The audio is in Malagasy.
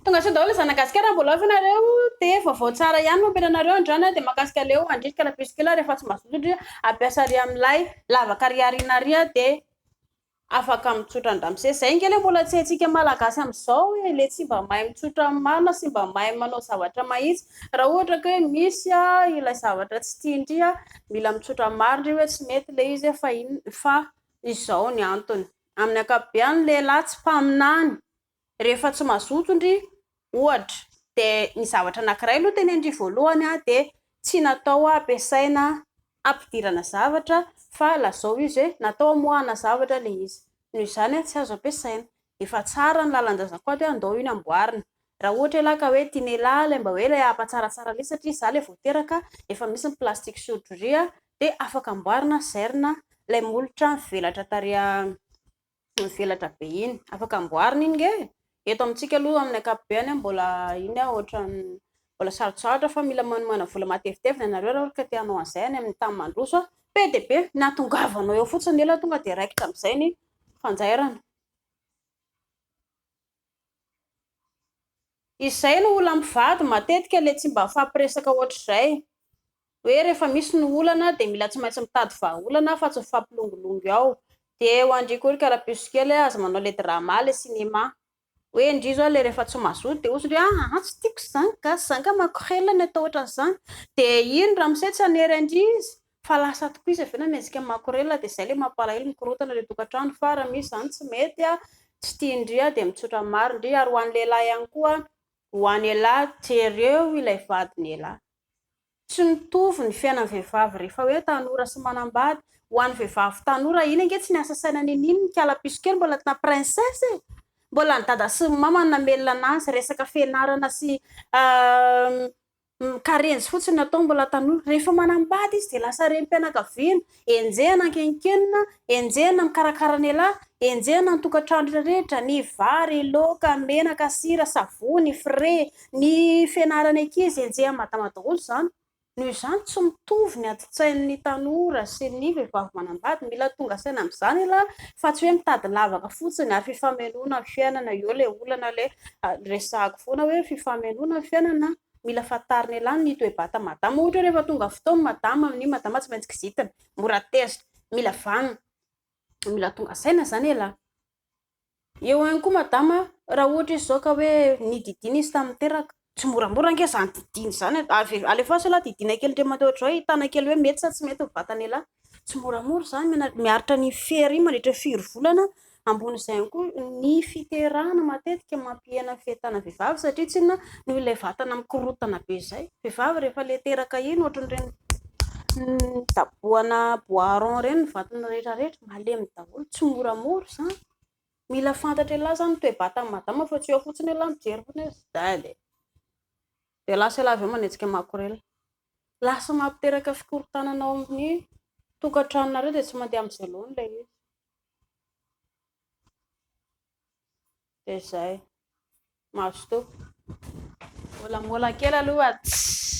Tonga soa daholo zanagasikara mbola ao ve nareo dia vaovao tsara ihany no omena anareo androany dia mahakasika leo andriaka la puce kely rehefa tsy mazoto ndry ampiasa ary amin'ilay lavaka ary ariana ary dia afaka mitsotra an-dramose. Izay ange ilay mbola tsy haintsika malagasy amin'izao e, ilay tsy mba mahay mitsotra amin'ny marina sy mba mahay manao zavatra mahitsy. Raha ohatra ka hoe misy ilay zavatra tsy tian-dry, mila mitsotra amin'ny marina ndry hoe tsy mety ilay izy fa inona fa izao ny antony. Amin'ny ankapobeny ny lehilahy tsy mpaminany, rehefa tsy mazoto ndry ohatra dia ny zavatra anankiray aloha tenenin-dry voalohany dia tsy natao hampiasaina hampidirana zavatra fa lazao izy hoe natao hamoahana zavatra ilay izy, noho izany tsy azo ampiasaina. Efa tsara ny lalan-jaza koa dia andao iny amboarina. Raha ohatra ialahy ka hoe tian'ialahy ilay mba hoe ilay hampatsaratsara ilay izy satria izaho ilay vao teraka efa misy ny plastic surgery dia afaka amboarina zairina ilay molotra mivelatra tarehy mivelatra be iny. Afaka amboarina iny nge e! Eto amintsika aloha amin'ny ankapobeny mbola iny ohatran'ny mbola sarotsarotra fa mila manomana vola matevitevina ianareo raha ohatra ka te hanao an'izay any amin'ny tany mandroso. Be dia be, ny hahatongavanao eo fotsiny ela tonga dia raikitra amin'izay ny fanjairana. Izay no olan'ny mpivady matetika ilay tsy mba mifampiresaka ohatr'izay. Hoe rehefa misy ny olana dia mila tsy maintsy mitady vahaolana fa tsy mifampilongilongy ao. Dia ho an-dry koa ry karapiso kely aza manao le drama le cinéma. Hoe ndry zao le rehefa tsy mazoto dia ozy ndry aa tsy tiako izany gasy izany ka makorelina ny atao ohatran'izany. Dia iny ramose tsy hanery an-dry izy fa lasa tokoa izy avy eo nanenjika makorelina dia izay le mampalahelo mikorontana le tokantrano fa raha misy izany tsy mety tsy tian-dry dia mitsotra ny marina ndry ary ho an'ny lehilahy ihany koa ho an'ialahy jereo ilay vadin'ialahy. Tsy mitovy ny fiainan'ny vehivavy rehefa hoe tanora sy manambady. Ho an'ny vehivavy tanora, iny ange tsy niasa saina niniana ny kala piso kely, mbola tena princesse e! Mbola ny dada sy ny mama no namelona anazy, resaka fianarana sy karenjy fotsiny no atao mbola tanora. Rehefa manambady izy dia lasa renim-pianakaviana, enjehina ankenonkenona, enjehina mikarakara an'ialahy, enjehina ny tokantrano rehetra, ny vary, laoka, menaka, sira, savony, frais, Ny fianaran'ny ankizy enjehin'i madama daholo izany. Noho izany tsy mitovy ny adin-tsain'ny tanora sy ny vehivavy manambady. Mila tonga saina amin'izany ialahy fa tsy hoe mitady lavaka fotsiny ary fifamenoana ny fiainana. Eo ilay olana ilay resahako foana hoe fifamenoana ny fiainana. Mila fantarina ialahy ny toe-batan'i madama. Ohatra hoe rehefa tonga fotoana madama amin'iny madama tsy maintsy kizitina, mora tezitra, mila vanona. Mila tonga saina izany ialahy. Eo ihany koa madama raha ohatra izy izao ka hoe nididiana izy tamin'ny teraka, tsy moramora ange izany didiana izany e, alefaso ialahy didiana kely indray mandeha ohatr'izao ahitana kely hoe mety sa tsy mety ny vatan'ialahy, tsy moramora izany miaritra ny fery iny mandritra ny firy volana, ambonin'izay ihany koa ny fiterahana matetika mampihena ny fahitana vehivavy satria tsinona noho ilay vatana mikorontana be izay, vehivavy rehefa ilay teraka iny ohatran'ireny dabohana bois rond ireny ny vatana rehetra rehetra, malemy daholo, tsy moramora izany. Mila fantatra elah zany ny toe-batan'i madama fa tsy eo fotsiny elah mijery fotsiny hoe zay e! Dia lasa elah avy eo manenjika makorelina. Lasa mampiteraka fikorontanana ao amin'ny tokantranonareo dia tsy mandeha amin'izay laoniny ilay izy. Dia izay. Mazotoa. Mbola mbola kely aloha. Tssy.